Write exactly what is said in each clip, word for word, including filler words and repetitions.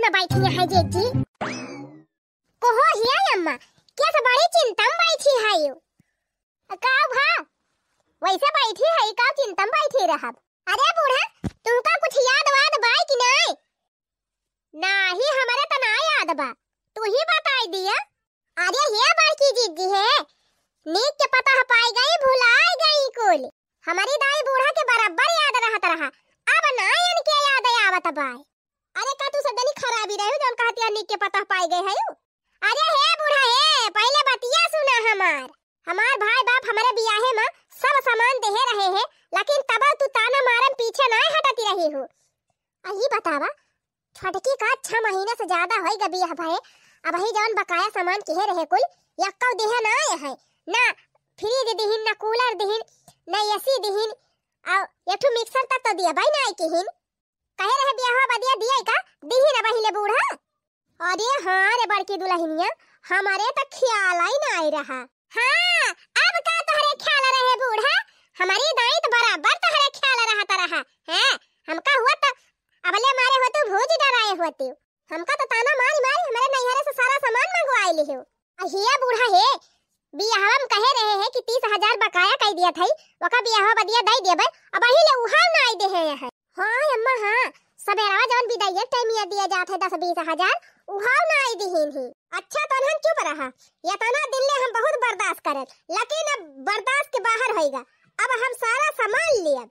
बैठी है जीजी। कहो हिया अम्मा, केस बड़ी चिंता में बैठी है यू? का भा? वैसे बैठी है, का चिंता में बैठी रहब? अरे बूढ़ा, तुमका कुछ याद वाद बाय कि नाय? नाही, हमरे त ना याद बा, तू ही बताई दिया। अरे हे बड़की जीजी हे, नीक के पता पाई गई, भुलाई गई कुल। हमारी दाई बूढ़ा के बराबर याद रहत रहा, अब ना इनके याद आवत बाय। अरे का तू सब जनी खराबी रहे हो, जौन कहती है नीक के पता पाई गए है यू? अरे हे बूढ़ा हे, पहले बतिया सुना हमार। हमार भाई बाप हमरे बियाहे में सब सामान देहे रहे हैं, लेकिन तब तू ताना मारन पीछे ना हटती रही हो। अही बतावा, छोटकी का छह महीना से ज्यादा होई गा बियाह भये, अबही जौन बकाया सामान किहे रहे कुल, यक्कौ देहे ना आए है, ना फ्रिज दिहिन, ना कूलर दिहिन, ना एसी दिहिन, और एक ठो मिक्सर तक तो दिया भाई ना आए किहिन। कहे रहे बियाहवा बदिया दिया का, दिहिन अबही ले बूढ़ा। अरे हाँ रे बड़की दुलहिनिया, हमरे त ख्याल ही ना आए रहा। हाँ, अब का तोहरे ख्याल रहे बूढ़ा? हमारी दाई त बराबर तोहरे ख्याल रहत रहा। हैं, हमका हुआ त अबले मारे होतू, भूज डराए होतू। हमका त ताना मारी मारी हमरे नैहरे से सारा सामान मंगवाए लिहो। आ हिया बूढ़ा हे, बियाहवा में कहे रहे हैं कि तीस हजार बकाया कई दिया था, ओका बियाहवा बदिया दई देबे, अबही ले उहाव ना आई देहे हैं। हाँ अम्मा हाँ, सबेरवा जौन बिदाई के टाइम ये दिया जात है दस बीस हजार, उहाव ना आई दिहिन ही। अच्छा तनहन चुप रहा, यतना दिन ले हम बहुत बर्दाश्त करल, लेकिन अब बर्दाश्त के बाहर होइगा, अब हम सारा सामान लेब।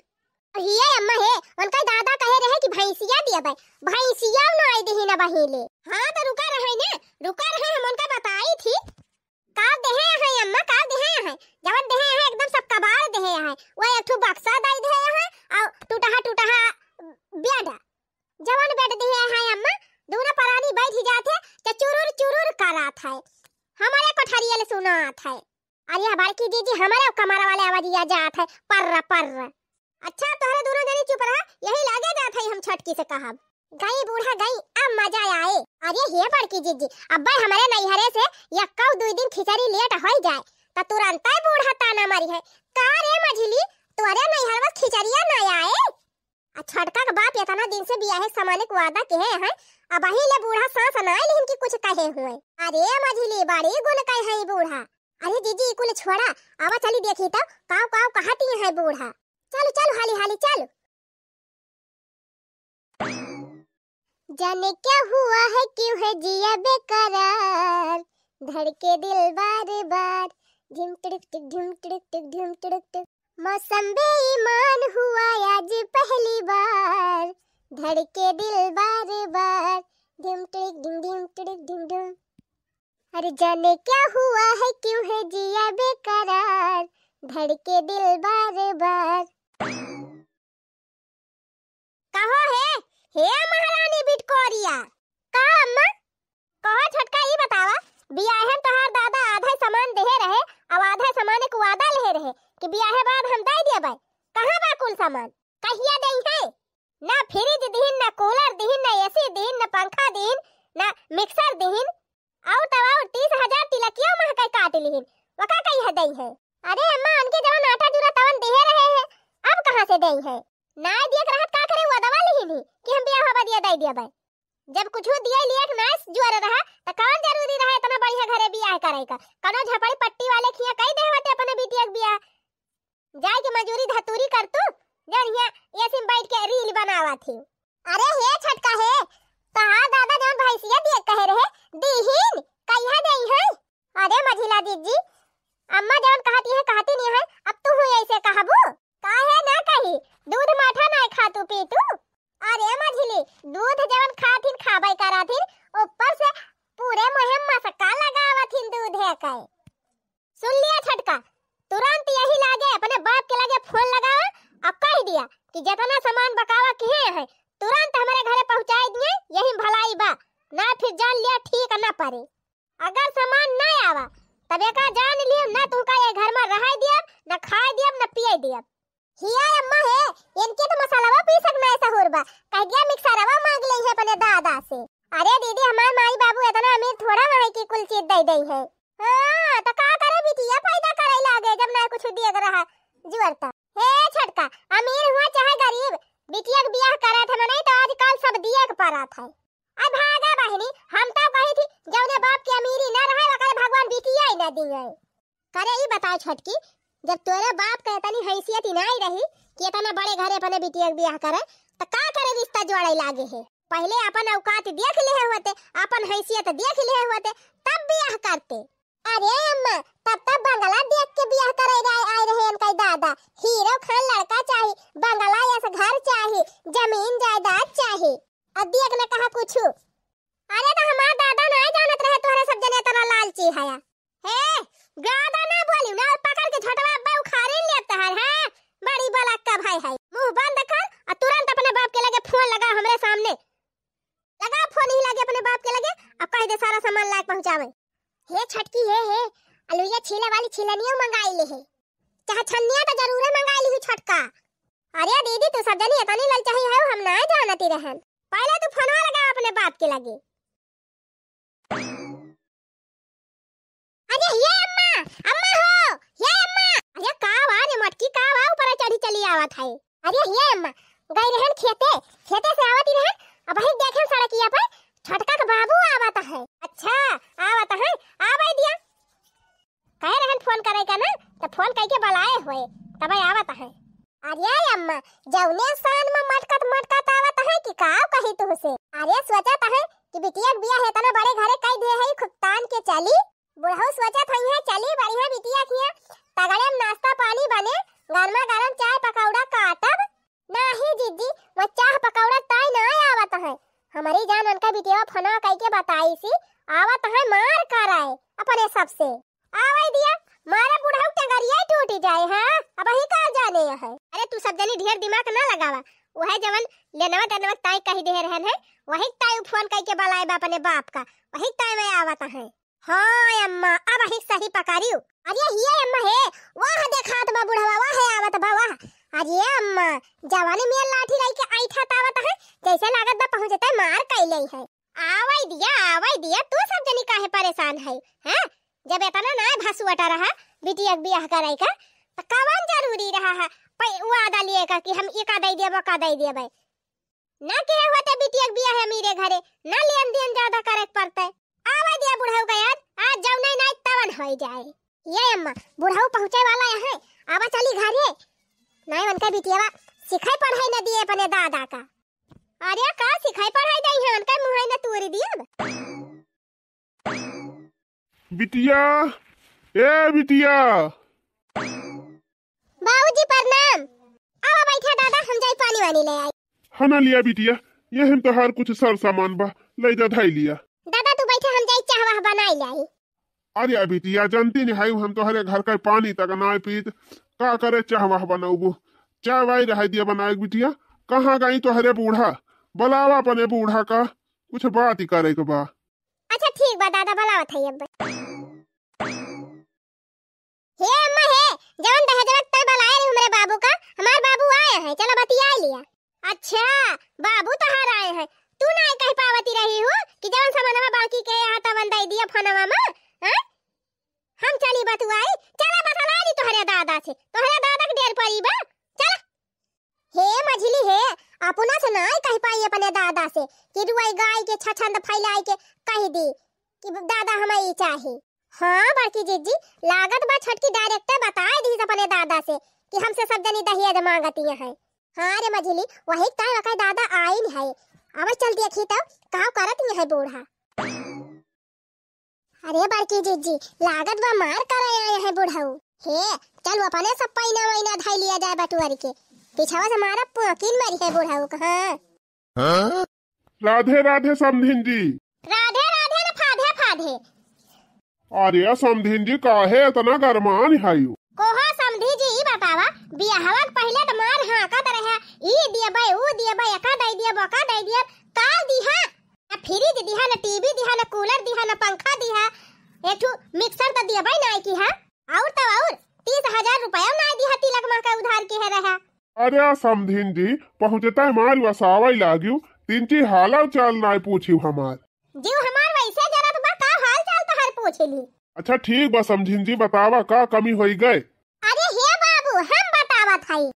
हिये अम्मा हे, उनका दादा कहे रहे कि भैंसिया दिया बे, भैंसिया ना आई दिहिन अबही ले। हाँ तो रुका रहे ने, रुका रहे, हम उनका बताई थी। का देहे हैं अम्मा, का देहे हैं? जवन देहे हैं एकदम सब कबाड़ देहे हैं। वो एक ठो बक्सा दई देहे हैं और टूटहा टूटहा बेड। जवन बेड देहे हैं अम्मा, दूनो परानी बैठ जात है, तो चुरुर चुरुर करात है। हमारे कोठरिया ले सुनात है। अरे बड़की जीजी, हमारे कमरा वाले आवाजिया जात है, पर्र पर्र। अच्छा, तोहरे दूनो जनी चुप रहा, यही लागे जात है हम छोटकी से कहब। गई बूढ़ा गई, अब मजा आए। अरे हे बड़की जीजी, अब्बे हमरे नैहरे से यक्कौ दुई दिन खिचड़ी लेट होई जाए, त तुरंतै बूढ़ा ताना मारी है, "का रे मझिली, तोरे नैहरवा से खिचड़िया ना आए?" आ छोटका के बाप इतना दिन से बियाहे समाने के वादा किहे हैं, अबही ले बूढ़ा सांस ना लिहिन कि कुछ कहे हुए। अरे मझिली, बड़ी गुन कहे हैं बूढ़ा। अरे जीजी, ई कुल छोड़ा, आवा चली देखी तो, काव काव कहती हैं बूढ़ा। चल चल, हाली हाली चल। जाने क्या हुआ है, क्यों है जिया बेकरार, धड़के दिल बार बार, ढिम टिड़िक टिक, ढिम टिड़िक टिक, ढिम टिड़िक टिक। मौसम बेईमान हुआ आज पहली बार, धड़के दिल बार बार, ढिम टिड़िक ढिम, ढिम टिड़िक ढिम ढिम। अरे जाने क्या हुआ है, क्यों है जिया बेकरार, धड़के दिल बार बार। कहो हे, हे महारानी बिटकोरिया। का अम्मा? कहो छोटका, ई बतावा, बियाहे में तोहार दादा आधा सामान देहे रहे, अब आधा सामान एक वादा लेहे रहे कि बियाहे बाद हम दे देबे। कहाँ बा कुल सामान? कहिया देई है? ना फ्रिज दिहिन, ना कूलर दिहिन, ना एसी दिहिन, ना पंखा दिहिन, ना मिक्सर दिहिन, और तब और तीस हजार तिलकिया महकाई काट लिहिन, वका कहिया देई है? अरे अम्मा, उनके जवन आटा जूरा तवन देहे रहे हैं, अब कहाँ से देई है? नाय दिए के रहत का करे, वो दवा लिहिन ही कि हम बियाह बदिया दे दिया भाई। जब कुछ दिए लिए के नाय जुअर रहा, त कौन जरूरी रहा इतना बढ़िया घरे बियाह करे का? कौनो झपड़ी पट्टी वाले खिया कई देहवते अपने बिटिया के बियाह। जाए के मजूरी धतूरी कर तू, जौन हिया एसी में बैठ के रील बनावा थी। अरे हे छोटका हे, तोहार दादा जौन भैंसिया दिए कहे रहे, दीहिन, कहिया देई है? अरे मझिला दीदी, अम्मा जौन कहती है, कहती नहीं है, अब तू हुई ऐसे कहबू? काहे ना कही, दूध माठा ना खा तू पी तू। अरे मझिली, दूध जौन खाथिन खाबे कराथिन, ऊपर से पूरे मुँहे मसका लगावथिन दूध है कहे। सुन लिया छोटका, तुरंत यही लागे अपने बाप के लगे फोन लगावा और कह दिया कि जितना सामान बकावा किहे हैं, तुरंत हमारे घरे पहुँचाई दिए, यही भलाई बा, ना फिर जान लिया ठीक ना पड़े। अगर सामान ना आवा, तब एका जान लियो, ना तुमका ये घर में रहाई दियब, ना खाए दियब, ना पिए दियब। हिया अम्मा हे, इनके तो मसालावा पीसक ना सहूर बा, कह दिया मिक्सरवा मांग ले है अपने दादा से। अरे दीदी, हमार माई बाबू इतना अमीर थोड़ा ना है कि कुल चीज दे दे है। हाँ, तो का करे, बिटिया पैदा करे लागे, जब ना कुछ दिए के रहा जुअर त। हे छोटका, अमीर हुआ चाहे गरीब, बिटिया के बियाह करे थे मनई तो आजकल सब दिए के पड़ा था। अरे भागा बहिनी, हम तो कही थी, जौने बाप के अमीरी ना रहे, ओकरे भगवान बिटिया ही ना दिए। करे ई बताओ छोटकी, जब तोरे बाप के इतनी हैसियत ही नाई रही कि इतना बड़े घरे अपने बिटिया के बियाह करे, त का करे रिश्ता जोड़े लागे है? पहिले अपन औकात देख लिहे होते, अपन हैसियत देख लिहे होते, तब बियाह करते। अरे अम्मा, तब तब बंगला देख के बियाह करे आए, आए रहे इनका दादा। हीरो खान लड़का चाही, बंगला यस घर चाही, जमीन जायदाद चाही। अब देख न कहा कुछ। अरे तो हमार दादा ना जानत रहे तोहरे सब जने इतना लालची हया। हे, ज्यादा ना बोली ना, पकड़ के झटवा अब्बा उखाड़े लेता है, हैं? बड़ी बलक्का भाई है। मुंह बंद कर और तुरंत अपने बाप के लगे फोन लगा हमरे सामने। लगा फोन ही लगे अपने बाप के लगे, अब कह दे सारा सामान लाके पहुंचावे। हे छटकी, हे, हे, अलुइया छीले वाली छीलनियो मंगाई ले है। चाहे छन्निया तो जरूरे मंगाई ली छटका। अरे दीदी, तू सब जनी इतनी ललचाही है, हम ना जानती रहन। पहले तू फोनवा लगा अपने बाप के लगे। अरे ये अम्मा, अम्मा हो, ये अम्मा। अरे का वा रे मटकी, का वा ऊपर चढ़ी चली आवत है? अरे ये अम्मा, गई रहन खेते, खेते से आवत ही रहन, अब वही देखे सड़किया पर छोटका के बाबू आवत है। अच्छा, आवत है, आवे दिया। कहे रहन फोन करे का ना, तो फोन कई के बुलाए हुए, तब आवत है। अरे अम्मा, जौने शान में मटकत मटकत आवत है कि का कही तुहसे? अरे सोचत है कि बिटिया के बियाह इतना बड़े घरे कई दिए है, खूब तान के चली। बुढ़ऊ सोचत है चली बढ़िया बिटिया किया, तगड़े में नाश्ता पानी बने, गर्मा गर्म चाय पकौड़ा काटब। नाही जीजी, वो चाह पकौड़ा ताई ना आवत है। हमारी जान उनका बिटिया फोनवा कई के बताई सी, आवत है मार कराए अपने सबसे। आवे दिया, मारा बुढ़ऊ टंगरिया ही टूटी जाए, हाँ? अब वही का जाने है। अरे तू सब जनी ढेर दिमाग ना लगावा, वह जवन लेनवा देनवा ताई कही दे रहन है, वही ताई फोन कई के बुलाए बा अपने बाप का, वही ताई में आवत है। हाँ अम्मा, अब वही सही पकड़ियो। अरे ये अम्मा हे, वाह देखात बा बुढ़वा, वाह आवत बा, वाह। अरे अम्मा, जवानी में लाठी लाई के ऐठा तावत है, जैसे लागत बा पहुँचते मार कैले है। आवै दिया, आवै दिया, तू सब जनी काहे परेशान है, हैं? जब इतना ना भसुअटा रहा बिटिया के बियाह करे का, त कवन जरूरी रहा है पै-, वादा लिए का कि हम ई का दे दिया, वो का दे दिया भाई? ना के होते बिटिया के बियाह है अमीरे घरे, ना लेन देन ज्यादा करे के पड़ते। आवै दिया बुढ़ऊ का याद, आज जौन नहीं तवन हो जाए। ये अम्मा, बुढ़ऊ पहुँचे वाला है, आवा चली घरे। नहीं उनके बिटिया सिखाई पढ़ाई न दिए अपने दादा का। अरे का सिखाई पढ़ाई दई है, उनका मुँह न तोड़ दियब। बिटिया, ए बिटिया। बाबूजी प्रणाम। आवा बैठा दादा, हम जाई पानी वानी ले आई। हना लिया बिटिया, यही में तोहार कुछ सर सामान बा, ले जा धाई लिया। दादा तू बैठा, हम जाई चाह वाह बनाई लाई। अरे बिटिया, जानती नहीं है हम तोहरे घर का पानी तक ना पीत, का करे चाह वाह बनौबू? चाय वाई रह दिया बनाए बिटिया। कहाँ गई तोहरे बूढ़ा? बुलावा अपने बूढ़ा का, कुछ बात ही करे के बा। अच्छा ठीक बा दादा, बुलावत है अब। हे अम्मा हे, जवन दहेजवा के तय बुलाए रही हमरे बाबू का, हमार बाबू आए हैं, चला बतिया लिया। अच्छा, बाबू तहार आए हैं, तू ना कह पावती रही हो कि जवन सामानवा बाकी के यहाँ तवन दे दिया फोनवा में, हैं? हम चली बतुआई, चला बतला ली तोहरे दादा से, तोहरे दादा के डेर पड़ी बा, चला। हे मझली हे, अपना से नाय कह पाई अपने दादा से कि रुआई गाय के छछंद फैलाई के कह दी कि दादा हमें ई चाही। हाँ बड़की जीजी, लागत बा छोटकी डायरेक्ट बताए दी अपने दादा से कि हमसे सब जनी दहेज मांगती हैं। हाँ रे मझली, वही ताय वका दादा आइन है। अब चल देखी तो का करत है बूढ़ा। अरे बड़की जीजी, लागत बा मार करे आए हैं बुढ़ऊ। हे, चल वो अपने सब पैना वैना धई लिया जाए बटुअर के। पीछवा से मारा पोकिन मरी है बुढ़ऊ का, हाँ। राधे राधे समधिन जी। राधे राधे न फाधे फाधे। अरे समधिन जी, काहे इतना गरमान है यू? कोहो समधी जी, ई बतावा, बियाहवा के पहिले त मार हाँकत रहे, ई दियबे, ऊ दियबे, एका दे दियब, ओका दे दियब, का दिहा? ना फ्रिज दिहा, ना टीवी दिहा, ना कूलर दिहा, ना पंखा दिहा, एक ठू मिक्सर त दियबे ना की हा। और तो और तीस हजार रुपया ना दिहा, तिलक माँ का उधार के है रहा। अरे समधिन जी, पहुँचता मार वसावे लाग्यू, तीन ची हालव चाल ना पूछियो हमार। जीव हमार वैसे जरत बा, का हाल चाल तोहार पूछ ली। अच्छा ठीक बा समधिन जी, बतावा का कमी होई गए? अरे हे बाबू, हम बतावत हई।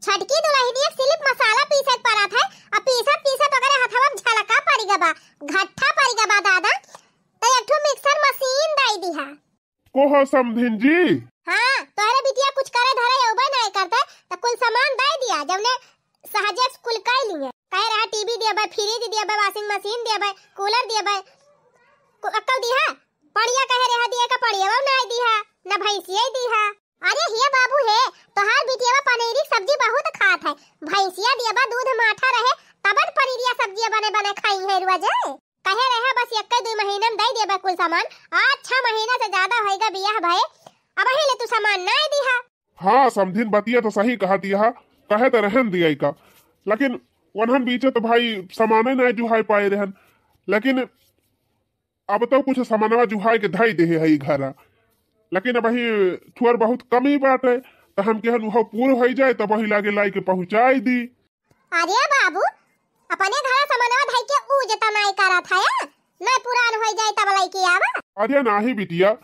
छटकी दुलहिनिया के सिलिप मसाला पीसे के परत है, अब पीसत पीसत ओकरे हथवा में झलका पड़ गबा। हो समधिन जी। हाँ, तोहरे बिटिया कुछ करे धरे अउबे नाहीं करते, त कुल सामान दइ दिया, जउने सहजे से कुल कइ लिहे। कहे रहा टीवी देबे, फ्रिज देबे, वाशिंग मशीन देबे, कूलर देबे, कु-, अक्कौ दिहा? पड़िया कहे रहा दिए का पड़िया नाहीं दिहा, न भैंसिया दिहा। अरे हे बाबू हे, तोहार बिटिया पनीरी सब्जी बहुत खात है, भैंसिया देबा दूध माठा रहे, तबन पनीरिया सब्जिया बने बने खाई है रोज। कहे रहे बस एक्के दुइ महीना में दइ देबे कुल सामान। आज छह महीना से ज्यादा होइगा बियाह भए, अबहीं ले तू सामान नाहीं दिहा। हाँ समधिन, बतिया तो सही कहत यहा, कहे तो रहन दिया का, लेकिन वनहन बीचे तो भाई सामाने नाहीं जुहाए पाए रहन, लेकिन अब तो कुछ सामानवा जुहाए के धइ देहे है घरा, लेकिन अबहीं थोड़ बहुत कमी बाटे, तो हम केहन उहो पूर होइ जाए, तब वही लागे लाई के पहुँचाई दी। अरे बाबू, अपने घरा सामानवा धइ के ऊ जेतना नाहीं करत है, नाहीं पुरान होइ जाए तब लाई के आवा। अरे नाहीं बिटिया,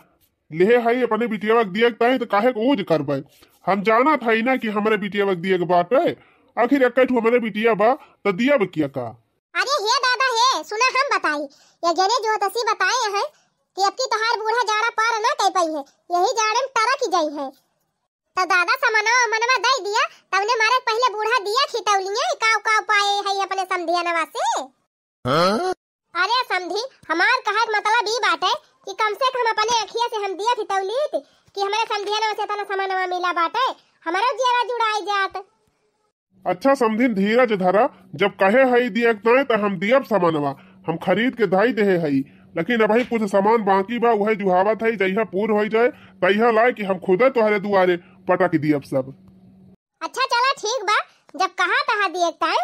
लेहे हई अपने बिटिया के दिए के ताई, तो काहे को ऊज करबे? हम जानत हई ना कि हमरे बिटिया के दिए के बाटे, आखिर एक्के ठो हमरे बिटिया बा, तो दियब किया का? अरे हे दादा हे, सुना हम बताई, ये जने ज्योतिषी बताए हैं कि अब की तोहार बूढ़ा जाड़ा पार ना कर पाई है, यही जाड़े में टरक जाई है। तो दादा समनवा मनवा दे दिया, तवने मारे पहले बूढ़ा दिया खितौलिए, काव काव पाए है अपने समधियनवा से। हाँ? अरे समधी, हमार कहे के मतलब ई बाटे कि कम से कम अपने अखिया से हम दिया खितौलीत कि हमरे समधियनवा से इतना समनवा मिला बाटे, हमारो जियरा जुड़ाई जात। अच्छा समधिन, धीरज धरा, जब कहे हई दिया के ताई, त हम दियब समनवा, हम खरीद के धई देहे हई, लेकिन अबहीं कुछ सामान बाकी बा, उहे जुहावत हई, जइहा पूर होई जाए, तइहा लाए कि हम खुदे तोहरे दुआरे पटक दियब सब। अच्छा चला ठीक बा, जब कहा तहा दिए के ताई,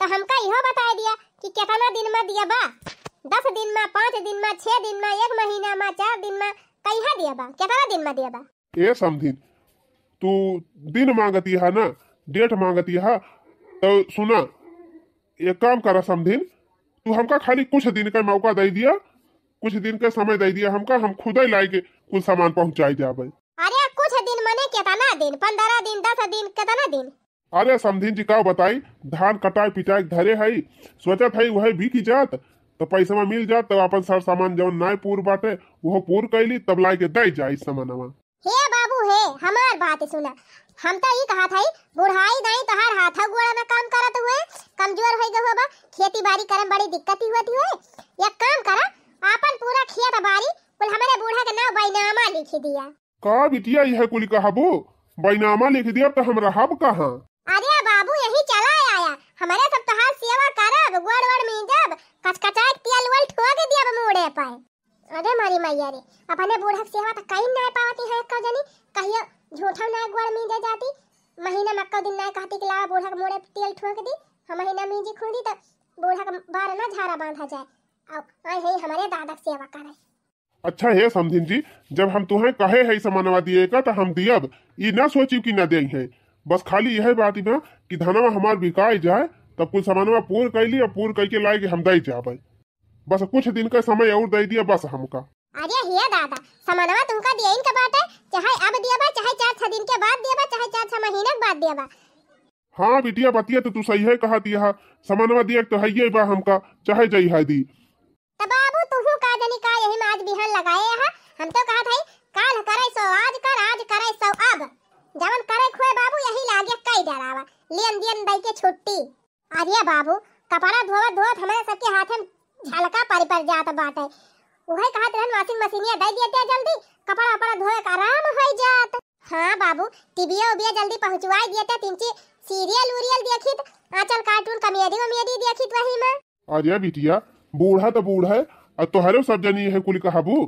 त हमका इहो बताए दिया कि केतना दिन में दिया बा, दस दिन में, पाँच दिन में, छह दिन में, एक महीना में, चार दिन में, कइहा दिया बा, केतना दिन में दिया बा? ए समधिन, तू दिन मांगती हा ना, डेट मांगती हा, तो सुना, एक काम करा समधिन, तू हमका खाली कुछ दिन का मौका दे दिया, कुछ दिन का समय दे दिया हमका, हम खुदे लाई के कुल सामान पहुंचाई जाबे। अरे कुछ दिन मने केतना दिन, पन्द्रह दिन, दस दिन, केतना दिन? अरे समधिन जी का बताई, धान कटाए पिटाए के धरे हई, सोचत हई वही बिक जात, तो पैसवा मिल जात, तब अपन सर सामान जौन नाय पूर बाटे, वो पूर कैली, तब लाई के दे जाई सामानवा। हे बाबू हे, हमार बात सुना। हम तो ई कहत हई, बुढ़ाई दाई तोहार हाथ गोड़ में काम करत हुए, कमजोर होई गए होबा, खेती बाड़ी करे में बड़ी दिक्कत ही होती हुए। एक काम करा, आपन पूरा खेत बाड़ी कुल हमरे बूढ़ा के नाव बैनामा लिखी दिया। का बिटिया, यह कुल कहबो? बैनामा लिख दिया तो हम रहब कहाँ? अरे बाबू, यही चला आया, हमरे सब तोहार सेवा करब, गोड़ वोड़ मीजब, कचकचाए के तेल वेल ठोक दियब मूड़े पर। अरे मारी मैया रे, अपने बूढ़ा के सेवा त कई ना पावती है एक्का जनी, कहियो झूठा ना गोड़ मीजे जाती, महीना में एक्का दिन ना कहती कि लावा बूढ़ा के मूड़े तेल ठोक दी, हम महीना मीजी खूदी त बूढ़ा के बार ना झारा बांधा जाए, और आई है हमरे दादा के सेवा करे। अच्छा हे समधिन जी, जब हम तुहें कहे है सामानवा दिए का त हम दियब, ई ना सोची कि ना दे है, बस खाली यह बात बा कि धनवा हमार बिकाई जाए, तब कुल सामानवा पूर कैली और पूर कैके लाए के हम दे जाबे। बस कुछ दिन का समय और दे दिया बस हमका। अरे हे दादा, समनवा तुमका दियइन के बाटे, चाहे अब दिया बा, चाहे चार छह दिन के बाद दिया बा, चाहे चार छह महीना के बाद दिया बा। हाँ बिटिया, बतिया तो तू सही है कहत यहा, समनवा दिया तो है ये बा हमका, चाहे जई है दी। त बाबू तुहू का जनी का यही में आज बिहान लगाए हा, हम तो कहत है काल करे सो आज कर, आज करे सो अब, जवन करे खुए बाबू यही लागे कई डरावा, लेन देन दई के छुट्टी। अरे बाबू, कपड़ा धोवत धोवत हमरे सबके हाथे में झलका परि परि जात बाटे। उहे कहत रहन washing मशीनिया दे दिया जल्दी, कपड़ा वपड़ा धोए के आराम होई जात। हाँ बाबू, टीवीया उबिया जल्दी पहुँचवाई दिया, तीन ची सीरियल उरियल देखित, आजकल कार्टून कॉमेडी वॉमेडी देखित वही में। अरे बिटिया, बूढ़ा तो बूढ़ा है, और तोहरे सब जनी है कुल कहबू।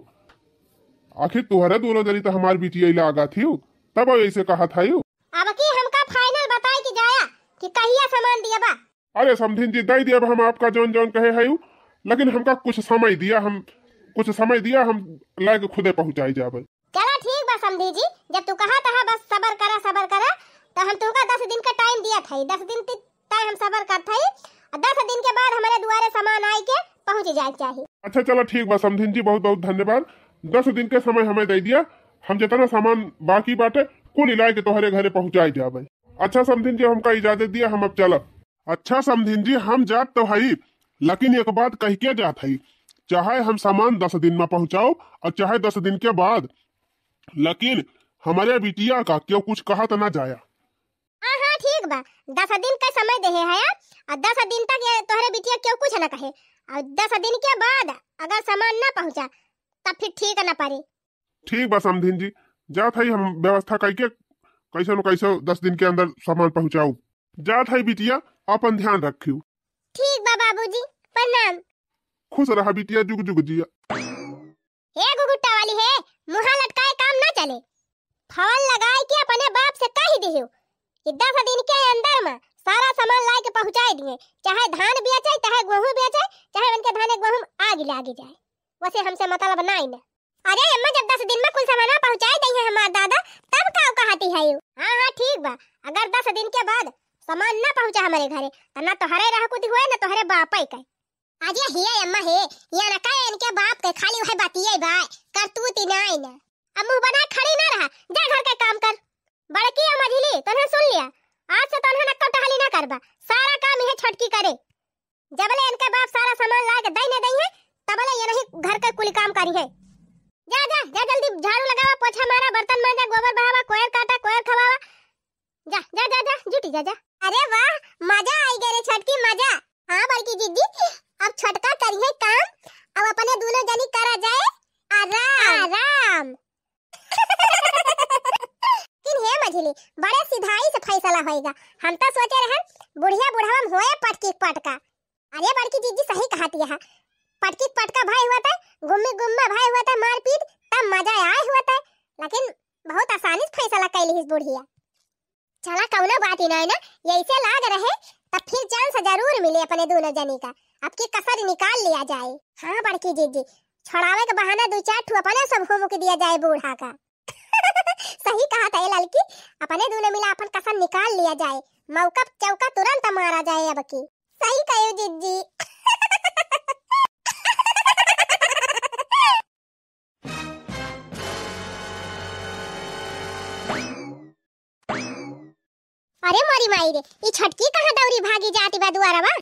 आखिर तोहरे दोनों जनी तो हमार बिटिया ही लागत ही, तब ऐसे कहत है। अब की हमका final बताई कि जाया कि कहिया सामान दिया बा। अरे समधिन जी, दे दिया हम आपका जौन जौन कहे है, लेकिन हमका कुछ समय दिया, हम कुछ समय दिया, हम लाके खुदे पहुँचाई जाबे। चला ठीक बा समधी जी, जब तू कहा तहा बस सबर करा, सबर करा, तो हम तुमका दस दिन का time दिया था, दस दिन ति-, तय हम सबर करत हई, और दस दिन के बाद हमरे दुआरे सामान आई के पहुँच जाए के चाही। अच्छा चला ठीक बा समधिन जी, बहुत बहुत धन्यवाद। दस दिन के समय हमें दे दिया, हम जितना सामान बाकी बाटे कुल इलाए के तोहरे घरे पहुँचाई जाबे। अच्छा समधिन जी, हमका इजाजत दिया, हम अब चलब। अच्छा समधिन जी, हम जात तो हई, लेकिन एक बात कह के जात हई, चाहे हम सामान दस दिन में पहुँचाओ और चाहे दस दिन के बाद, लेकिन हमरे बिटिया का केहू कुछ कहत ना जाया। हाँ, हाँ, ठीक बा, दस दिन का समय देहे है, और दस दिन तक ये तोहरे बिटिया केहू कुछ ना कहे, और दस दिन के बाद अगर सामान ना पहुँचा, तब फिर ठीक ना पड़ी। ठीक बा समधिन जी, जात हई हम व्यवस्था कइके, कैसे न कैसे दस दिन के अंदर सामान पहुँचाऊ। जात हई बिटिया, अपन ध्यान रखियो। ठीक बा बाबूजी, प्रणाम। खुश रहा बिटिया, जुग जुग जिया। हे घुघुट्टा वाली हे, मुँहा लटकाए काम ना चले। फोन लगाए के अपने बाप से कहि दियो कि दस दिन के अंदर में सारा सामान लाए के पहुँचाए दिए, चाहे धान बेचे, चाहे गेहूँ बेचे, चाहे उनके धाने गेहूँ आग लागी जाए, वैसे हमसे मतलब नाई ना। अरे अम्मा, जब दस दिन में कुल सामान पहुँचाए दई है हमार दादा, तब का कहती है यू? हाँ, हाँ, ठीक बा, अगर दस दिन के बाद सामान ना पहुँचा हमारे घरे, त ना तोहरे रह कुछ हुए, ना तोहरे बापे के। अरे हिया अम्मा हे, यहाँ ना कहे इनके बाप के, खाली वह बतिये बा, करतूती नाई ना। अब मुँह बना खड़ी ना रहा, जा घर के काम कर। बड़की और मझिली, तोन्हे सुन लिया, आज से तोन्हे नक्को टहली ना करबा, सारा काम यह छोटकी करे। जबले इनके बाप सारा सामान ला के दई न दई है, तबले ये नहीं घर के कुल काम करी है। जा, जा, जा, जल्दी झाड़ू लगावा, पोछा मारा, बर्तन मांजा, गोबर बहावा, कोयर काटा, कोयर खवावा। जा, जा, जा, जा, जुटी जा, जा। अरे वाह, मजा आई गए रे छोटकी, मजा। हाँ बड़की जिज्जी, अब छोटका करिहे काम, अब अपने दोनों जनी करा जाए आराम। आराम। लेकिन हे मझिली, बड़े सिधाई से फैसला होएगा। हम तो सोचे रहन बुढ़िया बुढ़वा में होए पटकी पटका। अरे बड़की जिज्जी सही कहती है, पटकी पटका भाई हुआ था, गुम्मी गुम्मा भाई हुआ था, मारपीट तब मजा आए हुआ था, लेकिन बहुत आसानी से फैसला कैली इस बुढ़िया। चला कौनो बात ही नहीं ना, यैसे लाग रहे तब फिर चांस जरूर मिले अपने दोनों जनी का, अब की कसर निकाल लिया जाए। हाँ बड़की जिज्जी, छोड़ावे के बहाना दो चार ठू अपने सब हुमुक दिया जाए बूढ़ा का। सही कहा था ये ललकी, अपने दोनों मिला अपन कसर निकाल लिया जाए, मौका चौका तुरंत मारा जाए अब की। सही कहो जिज्जी। अरे मोरी माई रे, ई छोटकी कहाँ दौरी भागी जाती बा दुआरवा?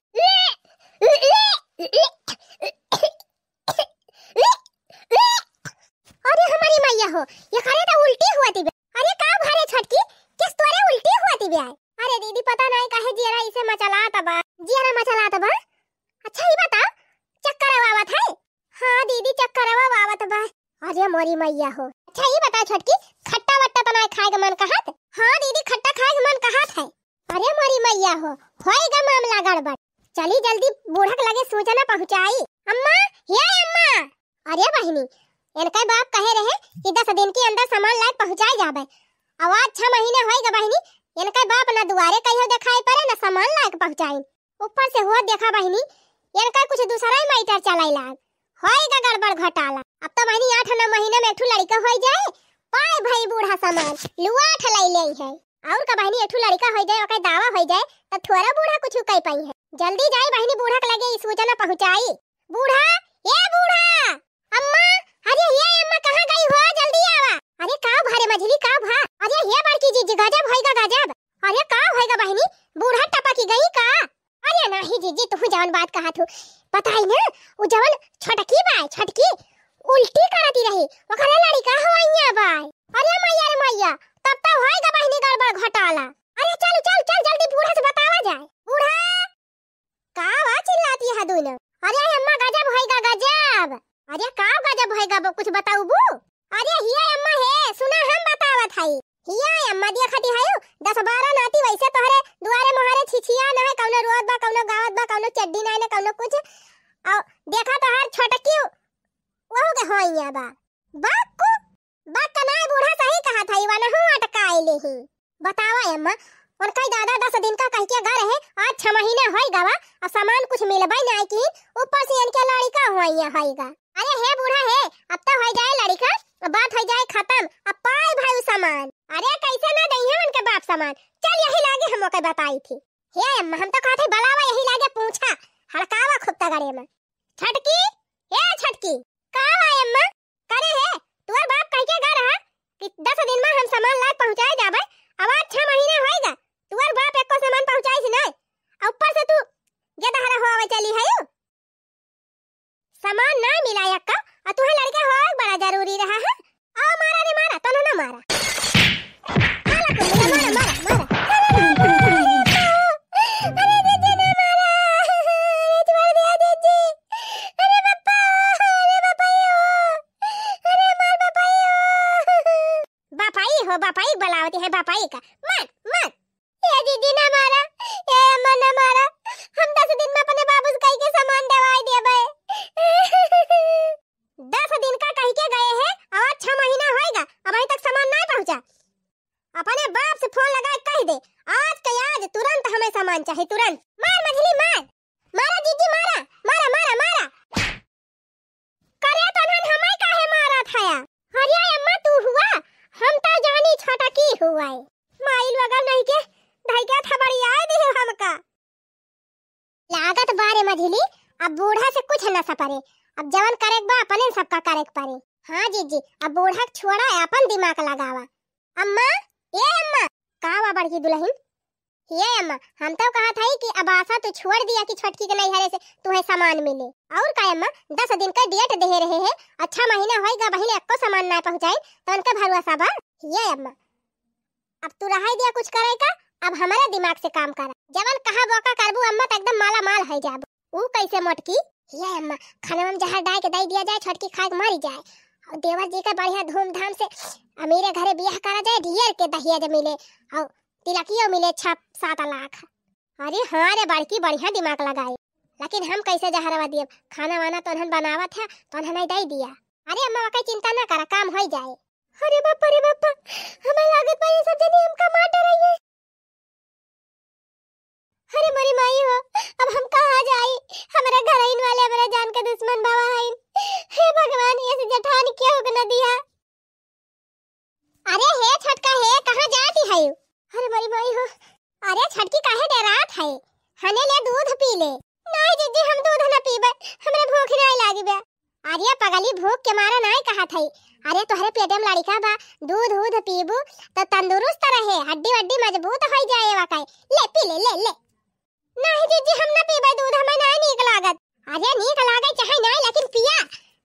अरे हमारी मैया हो, ये करे तो उल्टी हुआ थी बे। अरे का भरे छोटकी, किस तोरे उल्टी हुआ थी बे? अरे दीदी पता नहीं काहे जियरा इसे मचलात बा, जियरा मचलात बा। अच्छा ही बता, चक्कर आवा आवत है? हाँ दीदी, चक्करवा आवत बा। अरे मोरी मैया हो। अच्छा ई बता छोटकी, खट्टा वट्टा तो नाय खाए के मन कहत? हाँ दीदी, खट्टा खाए के मन कहत है। अरे मोरी मैया हो, होएगा मामला गड़बड़। चली जल्दी बूढ़क लगे सूचना पहुँचाई। अम्मा, हे अम्मा। अरे बहिनी, इनका बाप कहे रहे कि दस दिन के अंदर सामान लायक पहुँचाए जाबे। अब आज छह महीना होएगा बहिनी, इनका बाप न दुआरे कहियो दिखाई पड़े न सामान लायक पहुँचाई। ऊपर से हुआ देखा बहिनी, इनका कुछ दूसरा ही मैटर चलाई लाग। होएगा गड़बड़ घोटाला। अब तो बहिनी आठ नौ महीना में एक ठो लड़का होई जाए, पाए भाई बूढ़ा सामान लुआठ लाई ले है। और का बहिनी, एक ठो लड़का होई जाए, ओकर दावा होई जाए, तब थोड़ा बूढ़ा कुछ कह पाई है। जल्दी जाए बहिनी, बूढ़ा के लगे ई सूचना पहुँचाई। बूढ़ा, ए बूढ़ा, अम्मा, अरे ये अम्मा कहाँ गई हो, जल्दी आवा। अरे का भा रे मझली, का भा? अरे ये बड़की जीजी, गजब होइगा गजब। अरे का होइगा बहिनी, बूढ़ा टपकी गई का? अरे नाही जीजी, तुहू जवन बात कहत हो, बताई ना, उ जवन छोटकी बाय, छोटकी उल्टी करती रही, ओकरे लड़का हवैया बाय। अरे मैया रे मैया, तब तो होइगा बहिनी गड़बड़ घोटाला। अरे चल चल चल, जल्दी बूढ़ा से बतावा जाए। बूढ़ा, का वा चिल्लाती है दोनों? अरे अम्मा गजब होइगा गजब। अरे का गजब होइगा, वो कुछ बताउबू? अरे हिया अम्मा हे, सुना हम बतावत हई। हिया अम्मा देखती है, दस बारह नाती वैसे तोहरे दुआरे मोहरे छिछिया न है, कौनो रोत बा, कौनो गावत बा, कौनो चड्डी नाय न, कौनो कुछ। और देखा तोहार छोटकी, वहू के होइया बा। बाक्कू, बा कनाई बूढ़ा सही कहत हई, वनहु अटकाए लेही। बतावा अम्मा, उनका दादा दस दिन का कह के गा रहे, आज छह महीना होई गवा, अब सामान कुछ मिलबे नाय की, ऊपर से इनके लड़का होइया होइगा। अरे हे बूढ़ा हे, अब तो होई जाए लड़का, अब बात होई जाए खत्म, अब पाए भाई सामान। अरे कैसे ना दइहे उनके बाप सामान, चल यही लागे हम ओके बताई थी। हे अम्मा, हम तो कहत हई बलावा यही लागे पूछा, हड़कावा खूब तगड़े में। छोटकी, ए छोटकी, का बा अम्मा? करे हे, तुअर बाप कह के गा रहा कि दस दिन में हम सामान लायक पहुँचाए जाबे, अब आज छह महीना होइगा, तुअर बाप एको सामान पहुँचाइस नाय, आ ऊपर से तू गेदहरा होवे चली है। सामान ना मिला यक्का, आ तुहे लड़का होवे बड़ा जरूरी रहा है। आओ मारा रे मारा, तोन्हू मार मझली मार, मारा जीजी मारा, मारा, मारा, मारा। करे तनहन हमाई काहे मारत हया? अरे अम्मा तू हुआ, हम तो जानी छोटकी हुआ है। माई लोगन नहीं के धई के थबड़ियाए दिहे हमका। लागत बारे मझिली, अब बूढ़ा से कुछ न सपरे, अब जवन करेक बा अपने सबका करेक परे। हाँ जीजी, अब बूढ़ा के छोड़ा, अपन दिमाग लगावा। अम्मा, ए अम्मा, का हुआ बड़की दुलहिन? ये अम्मा, हम तो कहत हई कि अब आशा तू छोड़ दिया कि छोटकी के नैहरे से तुहे सामान मिले। और का अम्मा, दस दिन का date देहे रहे हैं, अच्छा महीना होइगा, बहिन एक्को सामान ना पहुँचाई, तो उनके भरोसा बा? ये अम्मा, अब तू रहाई दिया कुछ करे का, अब हमारे दिमाग से काम करा। जवन कहा बोका करबू अम्मा, तो एकदम माला माल है जाबू। ऊ कैसे मोटकी? ये अम्मा, खाना में जहर डाल के दे दिया जाए, छोटकी खाए के मरी जाए। और देवर जी का बढ़िया धूमधाम से अमीरे घरे बियाह करा जाए, ढेर के दहेज मिले और तिलकियो मिले छह सात लाख। अरे हाँ रे बड़की, बढ़िया दिमाग लगाए, लेकिन हम कैसे जहरवा दियब? खाना वाना तो उन्हन बनावत है, तो उन्हन दे दिया। अरे अम्मा, वका चिंता ना करा, काम हो जाए। अरे बापा रे बापा, हमें लागत बा ये सब जनी हमका मार डराइए। अरे मोरी माई हो, अब हम कहाँ जाई? हमरा घरइन वाले हमरा जान के दुश्मन भवा हइन। हे भगवान, ये से जेठान केहू के न दिया। अरे हे छोटका हे, कहाँ जाती है? अरे मोरी माई हो, अरे छोटकी काहे डेरात है? हने ले दूध पी ले। नहीं जीजी, हम दूध न पीबे, हमरे भूख नहीं लागी बे। अरे पगली, भूख के मारे नाय कहत हई। अरे तोहरे पेटे में लड़िका बा, दूध ऊध पीबू त तंदुरुस्त रहे, हड्डी वड्डी मजबूत होई जाए वकाई। ले पी ले, ले, ले। नहीं जीजी, हम ना पीबे दूध, हमें नाय नीक लागत। अरे नीक लागे चाहे नाय, लेकिन पिया,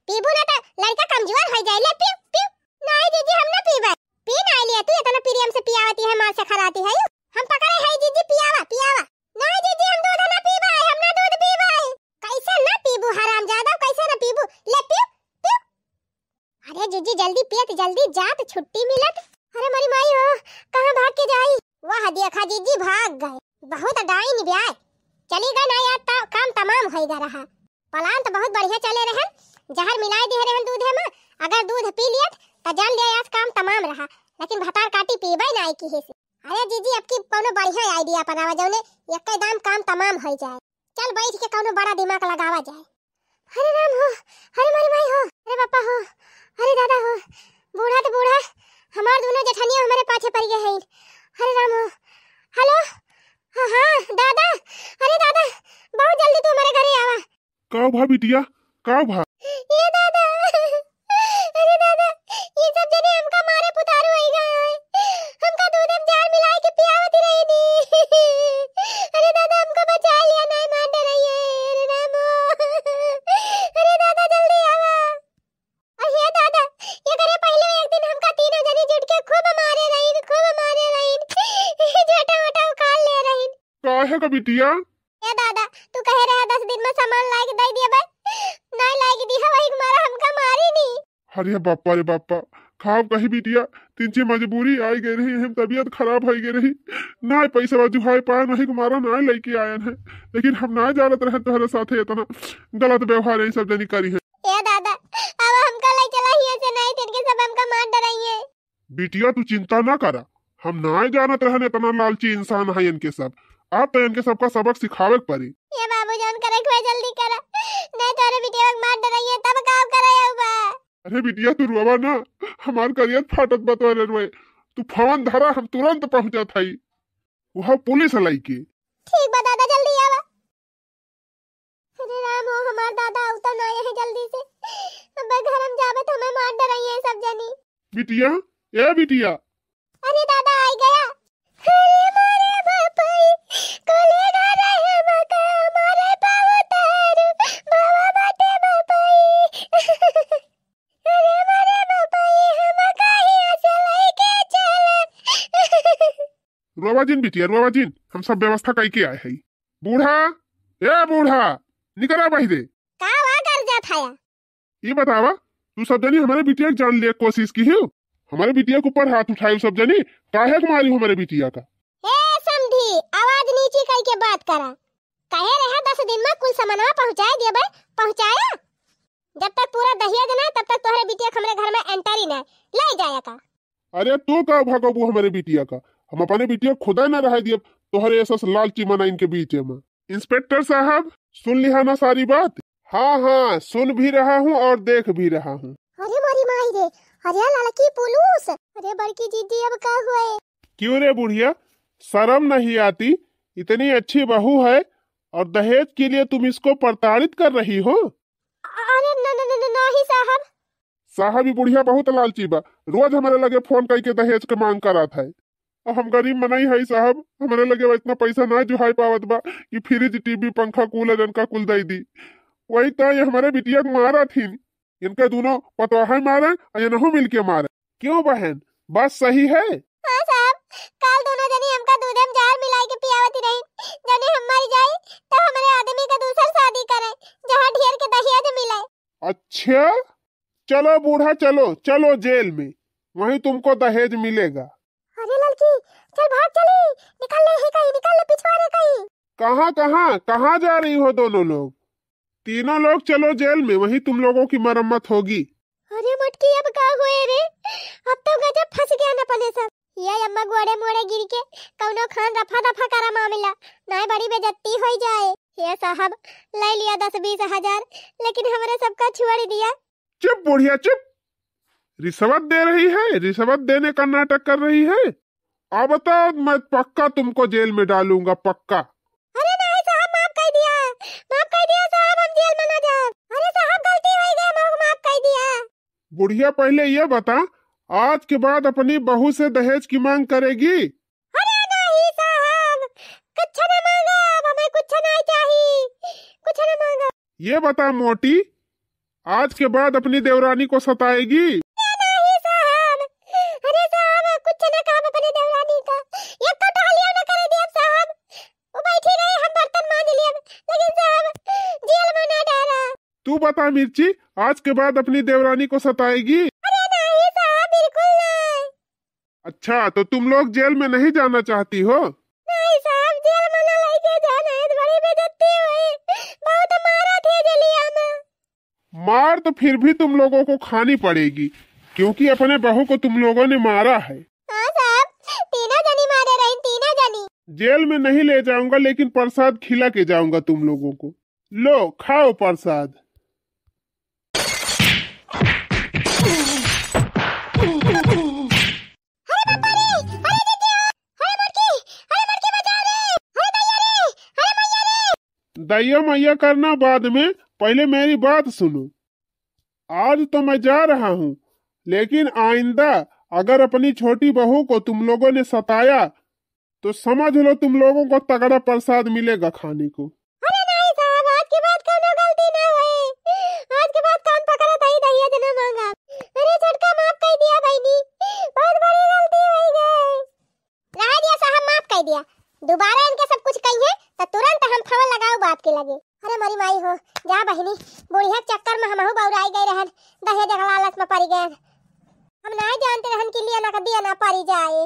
पीबू ना त लड़िका कमजोर होई जाए। ले पियो, पियो। नहीं जीजी, हम ना पीबे। पी नाय लिया, तू इतना प्रेम से पियावती है, मार से खराती है। हम पकड़े है जीजी, पियावा, पियावा। नहीं जीजी, हम दूध ना पीबे, हम ना दूध पीबे। कैसे ना पीबू हरामजादा, कैसे ना पीबू? ले पियो, पियो। अरे जीजी जल्दी पियत, जल्दी जात, छुट्टी मिलत। अरे मोरी माई हो, कहाँ भाग के जाई? वाह देखा जीजी भाग गए, बहुत डाइन ब्याय। चली गए ना यार, ता, काम तमाम होइगा रहा। प्लान तो बहुत बढ़िया चले रहे, जहर मिलाए दिए रहन दूधे में, अगर दूध पी लियत त जान लिया आज काम तमाम रहा, लेकिन भतार काटी पीबे ना आई किहे से। अरे जीजी, अब की कौनो बढ़िया idea अपनावा, जौने एक्के दाम काम तमाम होई जाए। चल बैठ के कौनो बड़ा दिमाग लगावा जाए। अरे राम हो, अरे मोरी माई हो, अरे पापा हो, अरे दादा हो, बूढ़ा तो बूढ़ा, हमार दोनों जेठनिया हमारे पाछे पड़ गए हैं। अरे राम हो, हेलो, हाँ, हाँ, दादा, अरे दादा, बहुत जल्दी तू हमारे घरे आवा। का भा बिटिया, का भा? ये दादा, अरे दादा, ये सब जने हमका मारे पुतारू होई गए हैं। हमका दूध में जहर मिलाए के पियावत रही नी। अरे दादा, हमका बचा लिया, नहीं मार डराइए। अरे रामो, अरे दादा, जल्दी आवा। अरे दादा, ये करे पहले एक दिन हमका तीनों जने जुट के खूब मारे रही, खूब मारे रही, झोटा वोटा उखाड़ ले रही। काहे का बिटिया? ए दादा, तू कहे रहा दस दिन में सामान लाइके दे दिए बे, नाय लाइके दिया, वही के मारा हमका मारी नी। अरे बापा रे बापा, खाब कही बिटिया, तिनचे मजबूरी आई गई रही, हम तबीयत खराब होई गई रही, नाय पैसा बाजू हाय पाए, वही के मारा नाय लेके आयन है, लेकिन हम नाय जानत रहे तोहरे साथे इतना गलत व्यवहार ये सब जनी करी है। ए दादा, अब हमका ले चला हिया से, नाय तिनके सब हमका मार डराइए। बिटिया, तू चिंता ना करा, हम नाय जानत रहन इतना लालची इंसान है इनके सब। अब तो इनके सबका सबक सिखावे के पड़ी। ए बाबू, जौन करे के होए जल्दी करा, नहीं तो अरे बिटिया के मार डराइए, तब का करे अब बा? अरे बिटिया, तू रोवा ना, हमार करियत फाटत बतवा रे रोए। तू फोन धरा, हम तुरंत पहुंचत हई। वह पुलिस लइके। ठीक बा दादा, जल्दी आवा। अरे राम हो, हमार दादा आवता ना है जल्दी से। अब घर हम जाबे तो हमें मार डराइए सब जनी। बिटिया, ए बिटिया। अरे दादा आई गया। अरे मारे बापाई, कोले गारे हमका मारे पावतारू, बाबा बाटे बापाई। अरे मारे बापाई, हमका हिया से लेके चला। रोवा जिन बिटिया, रोवा जिन, हम सब व्यवस्था कइके आए हई। बूढ़ा, ए बूढ़ा, निकरा बहिरे। का वा कर जात हया? ई बतावा, तू सब जनी हमारे बिटिया के जान ले कोशिश किहिउ, हमारे बिटिया के ऊपर हाथ उठाइउ सब जनी, काहे के मारिउ हमारे बिटिया का? ए समधी, आवाज नीची कइके बात करा। कहे रहा दस दिन में कुल सामानवा पहुँचाए देबे, पहुँचाया? जब तक पूरा दहेज ना, तब तक तोहरे बिटिया के हमरे घर में entry ना, ले जाया का। अरे तू का भगबू हमरे बिटिया का? हम अपने बिटिया खुदा ना रहे दियब तोहरे ऐसा लालची मना इनके बीच में। इंस्पेक्टर साहब, सुन लिहा ना सारी बात? हाँ, हाँ, सुन भी रहा हूँ और देख भी रहा हूँ। अरे मोरी माई रे, अरे लड़की पुलिस, अरे बड़की जीजी अब का हुए? क्यों रे बुढ़िया, शर्म नहीं आती? इतनी अच्छी बहू है और दहेज के लिए तुम इसको प्रताड़ित कर रही हो? अरे न, न, न, न, नहीं साहब। साहब, ई बुढ़िया बहुत लालची बा, रोज हमरे लगे फोन कइके दहेज के मांग करत है। और हम गरीब मनई हई साहब, हमरे लगे इतना पैसा ना जुहाई पावत बा कि फ्रिज, टीवी, पंखा, कूलर इनका कुल दे दी। वही तो ये हमरे बिटिया के मारत हिन, इनके दोनों पतवाहे मारे और इनहू मिलके मारे। क्यों बहन, बात सही है? हाँ साहब, काल दोनों जनी हमका दूधे में जहर मिलाई के पियावती रही, जने हम मर जाई तो हमरे आदमी का दूसर शादी करे, जहाँ ढेर के दहेज मिले। अच्छा, चलो बूढ़ा, चलो, चलो जेल में, वहीं तुमको दहेज मिलेगा। अरे लड़की, चल भाग चली, निकल ले ही कहीं, निकल ले पिछवारे कहीं। कहाँ, कहाँ, कहाँ जा रही हो दोनों लोग? तीनों लोग चलो जेल में, वहीं तुम लोगों की मरम्मत होगी। अरे मोटकी, अब का हुए रे? अब तो गजब फंस गया न अपने सब। ये अम्मा गोड़े मोड़े गिर के कौनो खान रफा दफा करा मामला, नाय बड़ी बेइज्जती होई जाए। हे साहब, ले लिया दस बीस हजार, लेकिन हमरे सबका छोड़ दिया। चुप बुढ़िया चुप, रिश्वत दे रही है, रिश्वत देने का नाटक कर रही है। अब तो मैं पक्का तुमको जेल में डालूंगा, पक्का। अरे नहीं साहब, माफ कर दिया, माफ कर दिया साहब, हम जेल में ना जाब। अरे साहब, गलती हो गई, हमको माफ कर दिया। बुढ़िया, पहले ये बता, आज के बाद अपनी बहू से दहेज की मांग करेगी? अरे नहीं साहब, कुछ ना मांगा, हमें कुछ नहीं चाहिए, कुछ ना मांगा। ये बता मोटी, आज के बाद अपनी देवरानी को सताएगी? अरे नहीं साहब, अरे साहब, कुछ ना काम अपने देवरानी का, एक तो टहलिया ना करे देब साहब, वो बैठी रही, हम बर्तन मांज लेब, लेकिन साहब जेल में ना डाला। तू बता मिर्ची, आज के बाद अपनी देवरानी को सताएगी? अरे नहीं साहब, बिल्कुल नहीं। अच्छा, तो तुम लोग जेल में नहीं जाना चाहती हो? नहीं साहब, जेल में ना लेके जाना है, बड़ी बेइज्जती हुई, बहुत मारा थे जेलिया में। मार तो फिर भी तुम लोगों को खानी पड़ेगी, क्योंकि अपने बहू को तुम लोगों ने मारा है। हाँ साहब, तीनों जनी मारे रही, तीनों जनी। जेल में नहीं ले जाऊंगा, लेकिन प्रसाद खिला के जाऊंगा तुम लोगों को। लो, खाओ प्रसाद। अरे बापा रे, अरे दीदी, अरे मटकी, अरे मटकी बचा रे, अरे दैया रे, अरे मैया रे। दैया मैया करना बाद में, पहले मेरी बात सुनो। आज तो मैं जा रहा हूँ, लेकिन आइंदा अगर अपनी छोटी बहू को तुम लोगों ने सताया, तो समझ लो तुम लोगों को तगड़ा प्रसाद मिलेगा खाने को। अरे नहीं साहब, आज के बाद कौनो गलती ना होए। आज के बाद कान पकड़ा था ही दहिया जना मांगा। अरे छोटका, माफ कर दिया बहनी, बहुत बड़ी गलती हो गई। रहा दिया साहब, माफ कर दिया। दोबारा इनके सब कुछ कहिए तो तुरंत हम फोन लगाओ बाप के लगे। अरे मोरी माई हो, जा बहनी, बुढ़िया के चक्कर में हमहू बौराई गए रहन, दहेज के लालच में पड़ गए। हम नहीं जानते रहन कि लिया ना का दिया ना पड़ी जाए।